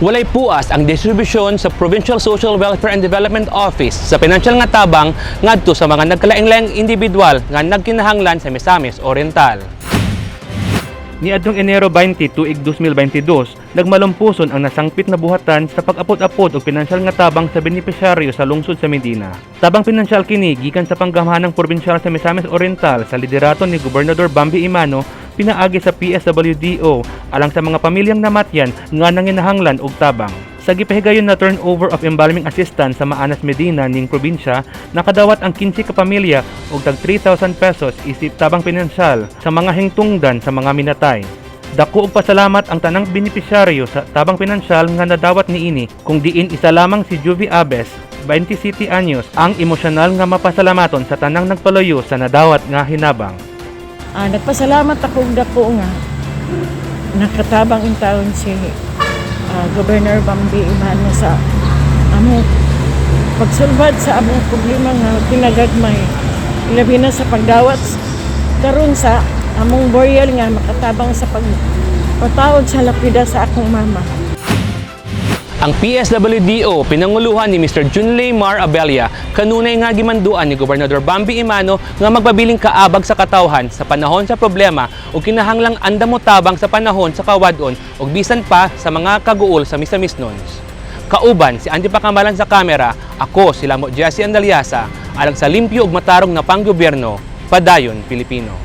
Walay puas ang distribusyon sa Provincial Social Welfare and Development Office sa pinansyal nga tabang ngadto sa mga nagkalaing-laing individual nga nagkinahanglan sa Misamis Oriental. Niadtong Enero 20 tuig 2022, nagmalumpuson ang nasangpit na buhatan sa pag-apod-apod og pinansyal nga tabang sa benepisyaryo sa lungsod sa Medina. Tabang pinansyal kini gikan sa panggamhanang probinsyal sa Misamis Oriental sa liderato ni Gobernador Bambi Emano pinaagi sa PSWDO alang sa mga pamilyang namatyan nga nanginahanglan og tabang. Sa gipahigayon na turnover of embalming assistance sa Maanas, Medina ning probinsya, nakadawat ang 15 ka pamilya og tag 3,000 pesos isip tabang pinansyal sa mga hingtungdan sa mga minatay. Dako og pasalamat ang tanang benepisyaryo sa tabang pinansyal nga nadawat niini, kung diin isa lamang si Juvie Abes, 27 anyos, ang emosyonal nga mapasalamaton sa tanang nagpaluyo sa nadawat nga hinabang. Nagpasalamat ako og dako nga nakatabang in taon si Governor Bambi Emano sa among pagsulbad sa among problema nga kinagagmay, ilabi na sa pagdawat karon sa among burial nga makatabang sa pagpataod sa lapida sa akong mama. Ang PSWDO pinanguluhan ni Mr. Junley Mar Abella kanunay nga gimanduan ni Gobernador Bambi Emano nga magpabiling kaabag sa katawhan sa panahon sa problema ug kinahanglang andam motabang sa panahon sa kawadon ug bisan pa sa mga kaguol sa Misamisnons. Kauban si Andy Pakamalan sa kamera, ako si Lamo Jesse Andaliasa, alang sa limpyo ug matarong na panggobyerno, padayon Pilipino.